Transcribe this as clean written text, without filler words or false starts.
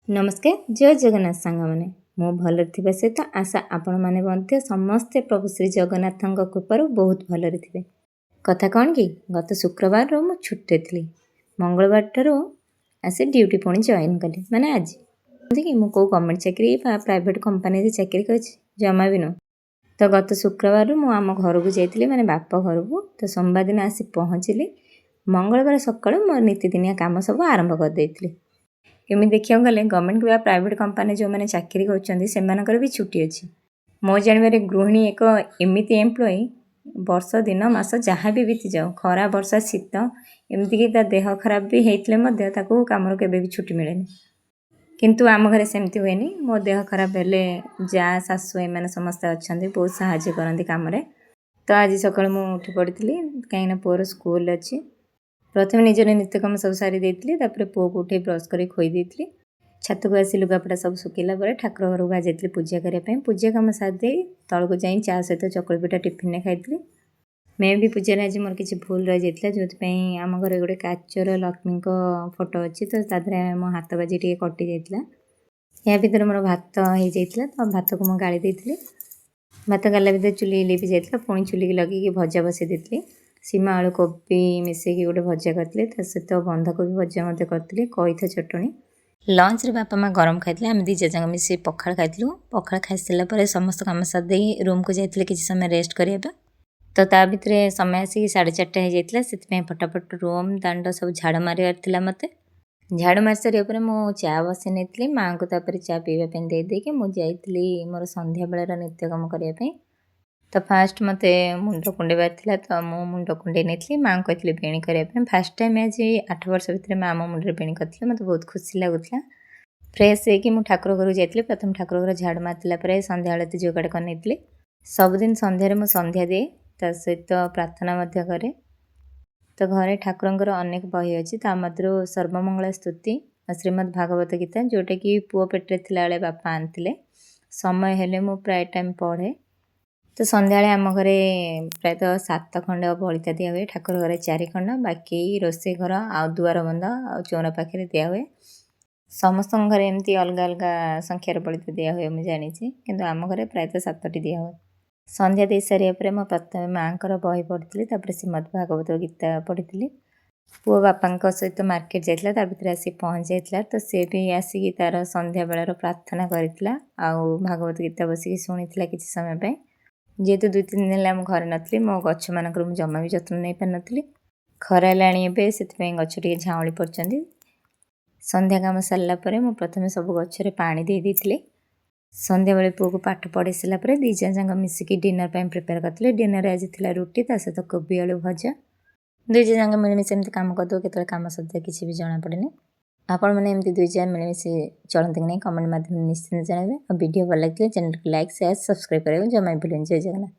ନମସ୍କାର, ଜୟ ଜଗନ୍ନାଥ ସାଙ୍ଗମାନେ। ମୁଁ ଭଲରେ ଥିବା ସହିତ ଆଶା ଆପଣମାନେ ମଧ୍ୟ ସମସ୍ତେ ପ୍ରଭୁ ଶ୍ରୀ ଜଗନ୍ନାଥଙ୍କ କୃପାରୁ ବହୁତ ଭଲରେ ଥିବେ। କଥା କ'ଣ କି, ଗତ ଶୁକ୍ରବାରରୁ ମୁଁ ଛୁଟିରେ ଥିଲି। ମଙ୍ଗଳବାର ଠାରୁ ଆସି ଡ୍ୟୁଟି ପୁଣି ଜଏନ୍ କଲି, ମାନେ ଆଜି। କି ମୁଁ କେଉଁ ଗଭର୍ଣ୍ଣମେଣ୍ଟ ଚାକିରି ବା ପ୍ରାଇଭେଟ୍ କମ୍ପାନୀରେ ଚାକିରି କରିଛି? ଜମା ବି ନୁହଁ। ତ ଗତ ଶୁକ୍ରବାରରୁ ମୁଁ ଆମ ଘରକୁ ଯାଇଥିଲି, ମାନେ ବାପ ଘରକୁ। ତ ସୋମବାର ଦିନ ଆସି ପହଞ୍ଚିଲି। ମଙ୍ଗଳବାର ସକାଳୁ ମୋ ନୀତିଦିନିଆ କାମ ସବୁ ଆରମ୍ଭ କରିଦେଇଥିଲି। ଏମିତି ଦେଖିବାକୁ ଗଲେ ଗଭର୍ଣ୍ଣମେଣ୍ଟ କିମ୍ବା ପ୍ରାଇଭେଟ୍ କମ୍ପାନୀ ଯେଉଁମାନେ ଚାକିରି କରୁଛନ୍ତି, ସେମାନଙ୍କର ବି ଛୁଟି ଅଛି। ମୋ ଜାଣିବାରେ ଗୃହିଣୀ ଏକ ଏମିତି ଏମ୍ପ୍ଲୟି, ବର୍ଷ, ଦିନ, ମାସ ଯାହା ବି ବିତିଯାଉ, ଖରା, ବର୍ଷା, ଶୀତ, ଏମିତିକି ତା ଦେହ ଖରାପ ବି ହେଇଥିଲେ ମଧ୍ୟ ତାକୁ କାମରୁ କେବେ ବି ଛୁଟି ମିଳେନି। କିନ୍ତୁ ଆମ ଘରେ ସେମିତି ହୁଏନି। ମୋ ଦେହ ଖରାପ ହେଲେ ଯା, ଶାଶୁ ଏମାନେ ସମସ୍ତେ ଅଛନ୍ତି, ବହୁତ ସାହାଯ୍ୟ କରନ୍ତି କାମରେ। ତ ଆଜି ସକାଳୁ ମୁଁ ଉଠି ପଡ଼ିଥିଲି, କାହିଁକିନା ପୁଅର ସ୍କୁଲ ଅଛି। ପ୍ରଥମେ ନିଜର ନିତ୍ୟକାମ ସବୁ ସାରି ଦେଇଥିଲି। ତାପରେ ପୁଅକୁ ଉଠେଇ ବ୍ରସ୍ କରି ଖୋଇ ଦେଇଥିଲି। ଛାତକୁ ଆସି ଲୁଗାପଟା ସବୁ ଶୁଖିଲା ପରେ ଠାକୁର ଘରକୁ ବାହାରି ଯାଇଥିଲି ପୂଜା କରିବା ପାଇଁ। ପୂଜା କାମ ସାରି ଦେଇ ତଳକୁ ଯାଇ ଚା ସହିତ ଚକୁଳି ପିଠା ଟିଫିନରେ ଖାଇଥିଲି। ମେ ବି ପୂଜାରେ ଆଜି ମୋର କିଛି ଭୁଲ ରହିଯାଇଥିଲା, ଯେଉଁଥିପାଇଁ ଆମ ଘରେ ଗୋଟେ କାଚର ଲକ୍ଷ୍ମୀଙ୍କ ଫଟୋ ଅଛି, ତ ତା ଦେହରେ ମୋ ହାତ ବାଜି ଟିକେ କଟି ଯାଇଥିଲା। ଏହା ଭିତରେ ମୋର ଭାତ ହେଇଯାଇଥିଲା, ତ ଭାତକୁ ମୁଁ ଗାଳି ଦେଇଥିଲି। ଭାତ ଗାଳିଲା ଭିତରେ ଚୁଲି ଲିଭି ଯାଇଥିଲା। ପୁଣି ଚୁଲିକି ଲଗେଇକି ଭଜା ବସେଇ ଦେଇଥିଲି। ସିମ, ଆଳୁ, କୋବି ମିଶେଇକି ଗୋଟେ ଭଜା କରିଥିଲି। ତା ସହିତ ବନ୍ଧାକୋବି ଭଜା ମଧ୍ୟ କରିଥିଲି, କଇଥ ଚଟଣି। ଲଞ୍ଚରେ ବାପା ମା ଗରମ ଖାଇଥିଲେ। ଆମେ ଦୁଇ ଯାକ ମିଶି ପଖାଳ ଖାଇଥିଲୁ। ପଖାଳ ଖାଇସାରିଲା ପରେ ସମସ୍ତ କାମ ସାରି ଦେଇ ରୁମ୍କୁ ଯାଇଥିଲି କିଛି ସମୟ ରେଷ୍ଟ କରିବା ପାଇଁ। ତ ତା ଭିତରେ ସମୟ ଆସିକି 4:30 ହେଇଯାଇଥିଲା। ସେଥିପାଇଁ ଫଟାଫଟ ରୁମ୍, ଦାଣ୍ଡ ସବୁ ଝାଡ଼ୁ ମାରିବାର ଥିଲା ମୋତେ। ଝାଡ଼ୁ ମାରି ସାରିବା ପରେ ମୁଁ ଚା ବସେଇ ନେଇଥିଲି ମାଆଙ୍କୁ। ତାପରେ ଚା ପିଇବା ପାଇଁ ଦେଇ ଦେଇକି ମୁଁ ଯାଇଥିଲି ମୋର ସନ୍ଧ୍ୟାବେଳର ନିତ୍ୟକାମ କରିବା ପାଇଁ। ତ ଫାଷ୍ଟ ମୋତେ ମୁଣ୍ଡ କୁଣ୍ଡେଇବାର ଥିଲା, ତ ମୁଁ ମୁଣ୍ଡ କୁଣ୍ଡେଇ ନେଇଥିଲି। ମାଆଙ୍କୁ କହିଥିଲି ବେଣୀ କରିବା ପାଇଁ। ଫାଷ୍ଟ ଟାଇମ୍ ଆଜି 8 ବର୍ଷ ଭିତରେ ମାଆ ମୋ ମୁଣ୍ଡରେ ବେଣୀ କରିଥିଲେ। ମୋତେ ବହୁତ ଖୁସି ଲାଗୁଥିଲା। ଫ୍ରେଶ୍ ହେଇକି ମୁଁ ଠାକୁର ଘରକୁ ଯାଇଥିଲି। ପ୍ରଥମେ ଠାକୁର ଘର ଝାଡ଼ୁ ମାରିଥିଲା ପରେ ସନ୍ଧ୍ୟା ଆଳତି ଯୋଗାଡ଼ କରିନେଇଥିଲି। ସବୁଦିନ ସନ୍ଧ୍ୟାରେ ମୁଁ ସନ୍ଧ୍ୟା ଦିଏ, ତା ସହିତ ପ୍ରାର୍ଥନା ମଧ୍ୟ କରେ। ତ ଘରେ ଠାକୁରଙ୍କର ଅନେକ ବହି ଅଛି। ତା ମଧ୍ୟରୁ ସର୍ବମଙ୍ଗଳା ସ୍ତୁତି ଆଉ ଶ୍ରୀମଦ୍ ଭାଗବତ ଗୀତା, ଯେଉଁଟାକି ପୁଅ ପେଟରେ ଥିଲାବେଳେ ବାପା ଆଣିଥିଲେ, ସମୟ ହେଲେ ମୁଁ ପ୍ରାୟ ଟାଇମ୍ ପଢ଼େ। ତ ସନ୍ଧ୍ୟାବେଳେ ଆମ ଘରେ ପ୍ରାୟତଃ ସାତ ଖଣ୍ଡ ବଳିତା ଦିଆହୁଏ। ଠାକୁର ଘରେ ଚାରି ଖଣ୍ଡ, ବାକି ରୋଷେଇ ଘର ଆଉ ଦୁଆର ବନ୍ଧ ଆଉ ଚଉରା ପାଖରେ ଦିଆହୁଏ। ସମସ୍ତଙ୍କ ଘରେ ଏମିତି ଅଲଗା ଅଲଗା ସଂଖ୍ୟାର ବଳିତା ଦିଆହୁଏ ମୁଁ ଜାଣିଛି, କିନ୍ତୁ ଆମ ଘରେ ପ୍ରାୟତଃ ସାତଟି ଦିଆହୁଏ। ସନ୍ଧ୍ୟା ଦେଇ ସାରିବା ପରେ ମୁଁ ପ୍ରଥମେ ମାଆଙ୍କର ବହି ପଢ଼ିଥିଲି, ତାପରେ ଶ୍ରୀମଦ୍ ଭାଗବତ ଗୀତା ପଢ଼ିଥିଲି। ପୁଅ ବାପାଙ୍କ ସହିତ ମାର୍କେଟ ଯାଇଥିଲା, ତା ଭିତରେ ଆସି ପହଞ୍ଚି ଯାଇଥିଲା। ତ ସେ ବି ଆସିକି ତା'ର ସନ୍ଧ୍ୟାବେଳର ପ୍ରାର୍ଥନା କରିଥିଲା ଆଉ ଭାଗବତ ଗୀତା ବସିକି ଶୁଣିଥିଲା କିଛି ସମୟ ପାଇଁ। ଯେହେତୁ 2-3 ଦିନ ହେଲା ମୁଁ ଘରେ ନଥିଲି, ମୋ ଗଛମାନଙ୍କର ମୁଁ ଜମା ବି ଯତ୍ନ ନେଇପାରିନଥିଲି। ଖରା ହେଲାଣି ଏବେ, ସେଥିପାଇଁ ଗଛ ଟିକେ ଝାଉଁଳି ପଡ଼ିଛନ୍ତି। ସନ୍ଧ୍ୟା କାମ ସାରିଲା ପରେ ମୁଁ ପ୍ରଥମେ ସବୁ ଗଛରେ ପାଣି ଦେଇ ଦେଇଥିଲି। ସନ୍ଧ୍ୟାବେଳେ ପୁଅକୁ ପାଠ ପଢ଼େଇ ସାରିଲା ପରେ ଦୁଇ ଜଣ ଯାକ ମିଶିକି ଡିନର୍ ପାଇଁ ପ୍ରିପେୟାର କରିଥିଲେ। ଡିନର୍ରେ ଆଜି ଥିଲା ରୁଟି, ତା ସହିତ କୋବି ଆଳୁ ଭଜା। ଦୁଇ ଜଣ ଯାକ ମିଳିମିଶି ଏମିତି କାମ କରିଦେଉ, କେତେବେଳେ କାମ ସରିଯାଏ କିଛି ବି ଜଣାପଡ଼େନି। ଆପଣମାନେ ଏମିତି ଦୁଇ ଜଣ ମିଳିମିଶି ଚଳନ୍ତି କି ନାହିଁ, କମେଣ୍ଟ ମାଧ୍ୟମରେ ନିଶ୍ଚିତ ଜଣାଇବେ। ଆଉ ଭିଡ଼ିଓ ଭଲ ଲାଗିଥିଲେ ଚ୍ୟାନେଲକୁ ଲାଇକ୍, ସେୟାର, ସବସ୍କ୍ରାଇବ୍ କରିବାକୁ ଜମା ବି ଭୁଲିବେନି। ଜୟ ଜଗନ୍ନାଥ।